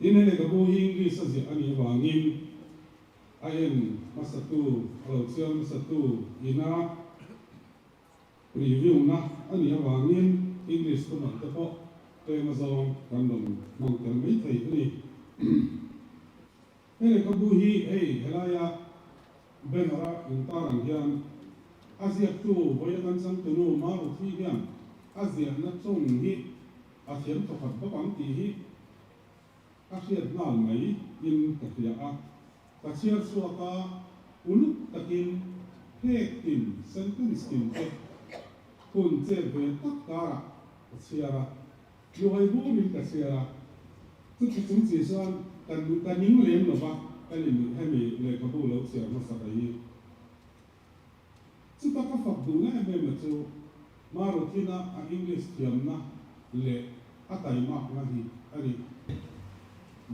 Tin, he lehkhabu hi English a ziah a nih avangin a en hmasatu, a lo chhiar hmasatu ina Review na a nih avangin English thumal te pawh tlem azawng kan rawn hmang tel mai thei a ni. He lehkhabu hi hei helaia banner a intar ang hian a ziaktu vawiina kan changtunu Maruthi hian a ziahna chung hi a thiam thawkhat bawk ang tih hi a hriat nghal mai in ka hria a. Ka chhiar chhuak a, uluk takin phek tin, sentence tin te hun chet ve tak karah ka chhiar a, luhai burin ka chhiar a. Chuti chung chi chuan ka ka ning lem lo va, ka ni hemi lehkhabu lo chhiar hmasa ka hi. Chuta ka fak duhna em em a chu Maruthina a English thiamna leh a taimakna hi a ni.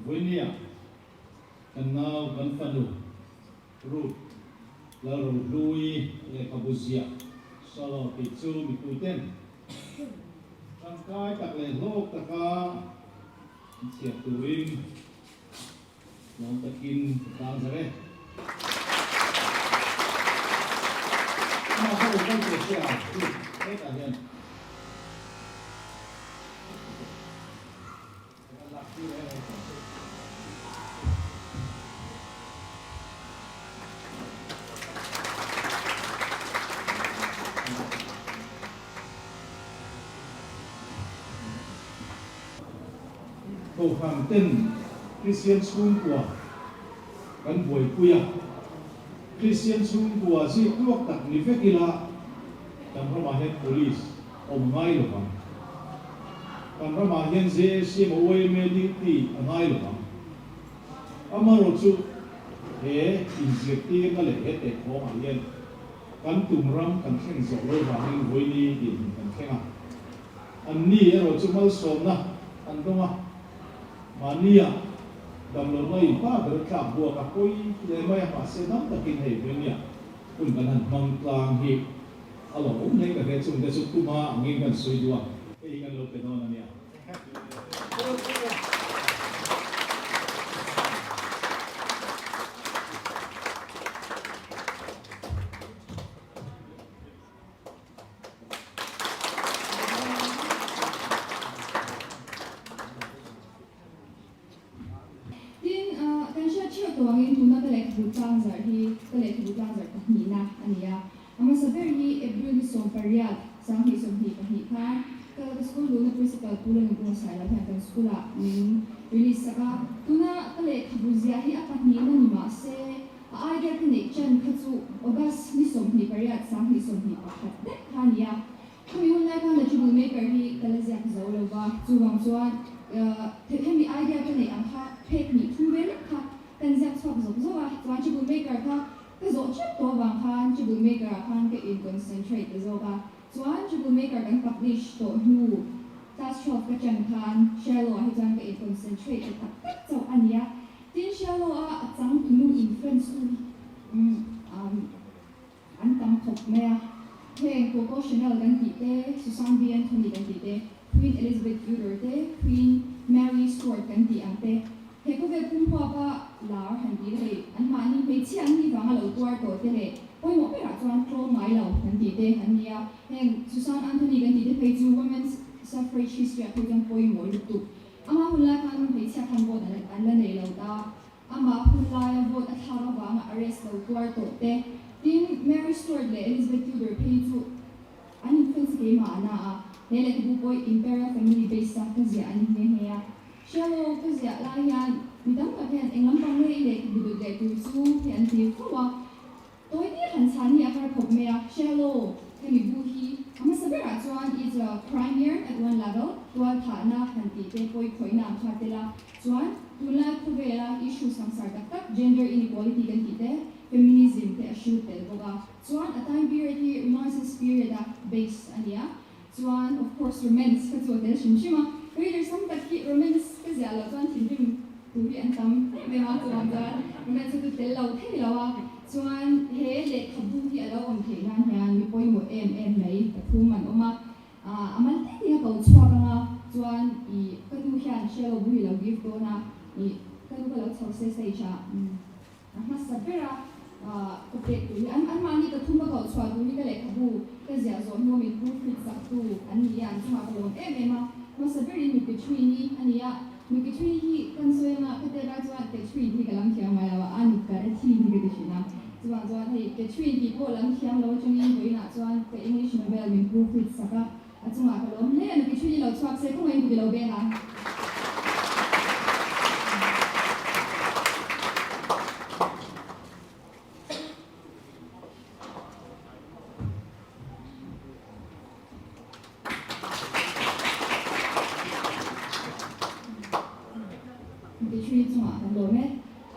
Vawinia kan nau kan fanu Ruth Lalrohlui lehkhabu ziah Solo tih chu mipuiten tangkai tak leh hlawk taka an chhiar turin Lawm takin ka tlang zar e. Amah kha rawn kal tur che a, Ruth, hetah hian. Kohhran ten Kristian chhungkua kan buaipui a, Kristian chhungkua ziak tluak tak ni vek ila kan ramah hian Police awm ngai lo vang. Kan ramah hian JAC emaw YMA duty a ngai lo vang. Amaherawhchu he inzirtirna leh he tehkhawngah hian kan tum ram kan thleng zawh lo vangin vawiini dinhmun kan thleng a. Anni erawh chu malsawmna an dawng a, mahnia damlohna in pa ber tlak buak a pawi hle mai a, mahse dam takin hei vawinia hun kan han hmang tlang hi a lo awm hle ka hria, chungte chu tuma angin kan sawi duh a, hei hi kan lo pe dawn a nia. Tin, kan hriat theuh tawh angin tuna ka lehkhabu tlangzarh hi ka lehkhabu tlangzarh pahnihna a ni a. A hmasa ber hi April ni 18, 2022 khan ka ka school luhna principal Pu Lawngkunga Sailo hian kan school ah min release sak a. Tuna ka lehkhabu ziah hi a pahnihna ni mah se a idea ka neih chan kha chu August ni 28, 2021 daih kha a ni a. Khami hun lai khan The Trouble Maker hi ka la ziak zo lo va, chuvang chuan hemi idea ka neih ang kha phek hnih thum vel lek kha kan ziak chhuak zawk zawk a, chuan Trouble Maker kha ka zawh tep tawh avang khan Trouble Maker ah khan ka in concentrate ta zawk a, chuan Trouble Maker kan publish tawh hnu class 12 ka ṭan khan Shallow ah hi chuan ka in concentrate ta tak tak chauh a ni a, tin Shallow a a changtunu influence tu hi An tam khawp mai a. Heng Coco Chanel kan tih te, Susan B. Anthony kan tih te, Queen Elizabeth Tudor te, Queen Mary Stuart kan tih ang te, he khawvel pumhuapa lar han tih hei anmahni hmeichhia an nih vanga lo tuar tawh te leh pawimawh berah chuan tlawm ngai lo kan tih te an ni a. Heng Susan Anthony kan tih te phei chu Women's Suffrage history ah phei chuan pawimawh lutuk. Ama hun lai khan hmeichhia khan vote an la nei lo ta. Amah hun laia vote a thlak avanga arrest lo tuar tawh te, tin Mary Stuart leh Elizabeth Tudor phei chu an influence keimah a na a, he lehkhabu pawh Imperial Family based a ka ziah a ni nghe nghe a. Shallow ka ziah lai hian mi tam tak hian eng lampang nge i lehkhabu dawt leh tur chu hi an ti fo a. Tawi te han chhan hi a har khawp mai a, Shallow hemi bu hi a hmasa berah chuan is a crime yarn at one level, tual thahna han tih te pawi khawihna ang kha tel a, chuan tunlai khawvela issue sangsar tak tak gender inequality kan tih te, feminism te a hrut tel bawk a, chuan a time period hi Renaissance period a base a ni a, chuan of course romance ka chu a tel hrim hrim a, readers tam tak hi romance ka ziah loh chuan thinrim tur hi an tam em em a, chuvang chuan romance chu tel lo thei lo a, chuan he lehkhabu hi a lo awm theih nan hian mi pawimawh em em mai pathum an awm a, a mal teh nia ko chhuak anga chuan ih ka nu hian hrialo bu hi lo give dawn a, ih ka nu ka lo chho se stage ah. A hmasa ber a, ka pek tur hi an anmahni pathum a koh chhuah tur hi ka lehkhabu ka ziah zawh hnu min proof read sak tu an ni a, an chungah ka lawm em em a. Hmasa berin mi Catherine-i a ni a, mi Catherine-i hi kan sawi anga ka tet lai chuan Catherine hi ka lam thiam ngai lo a, a ni Karethi hi ka ti thin a. Chuvang chuan hei Catherine tih pawh lam thiam lo atangin vawiinah chuan ka English novel min proof read sak a, a chungah ka lawm hle a, mi Catherine-i lo chhuak se khawngaih in ku ti lo beng a. Battery chungah kan lawm e.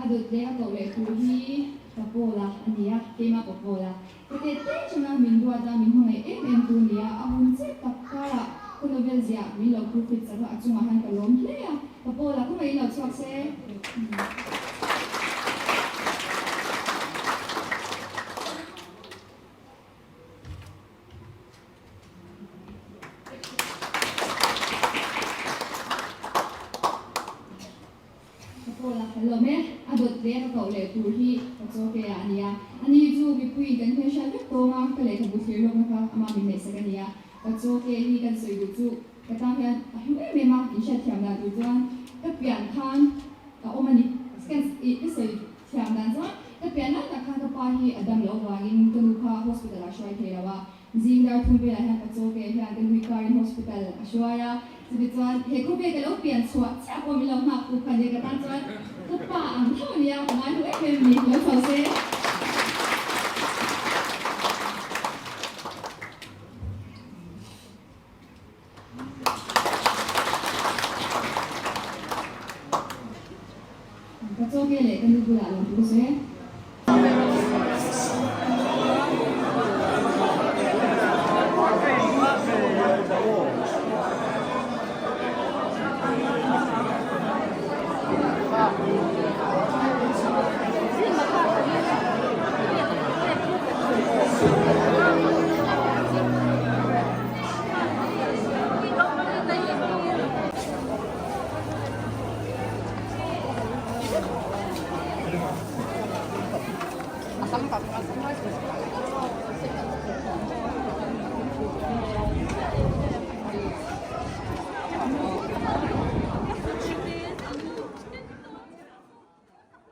A dawt leh a koh leh tur hi ka pawl a a ni a, keimah ka pawl a. Ka tet teh chunga min ruat a, min hmangaih em em tu nia, a hun che tak karah ka novel ziah min lo proofread chak a, a chungah hian ka lawm hle a, ka pawl a, khawngaih in lo chhuak se. Ka pawl a ka lawm e, a dawt leh ka koh leh tur hi ka chaw ke ah a ni a, ani chu mipuiin kan hmelhriat vek tawng a, ka lehkhabu thlir lawkna kha ama min neihsak a ni a, ka chaw ke hi kan sawi duh chu ka tan hian a hlu em em a, inhriat thiam dan tur chuan ka pian khan a awm a ni, ka sawi thiam dan chuan ka pian lai tak khan ka pa hi a dam loh avangin ka nu kha hospital ah hruai thei lo a, Zing dar thum velah hian ka chaw ve hian ka nui karin hospital a hruai a, chuti chuan he khawvel ka lo pian chhuah chiah pawh min lo nghak tu kha nia ka tan chuan ka pa ang tho a nia ka ngai hlu em em ni lo chho se. Ka chaw ke leh ka nu bulah lo thu se.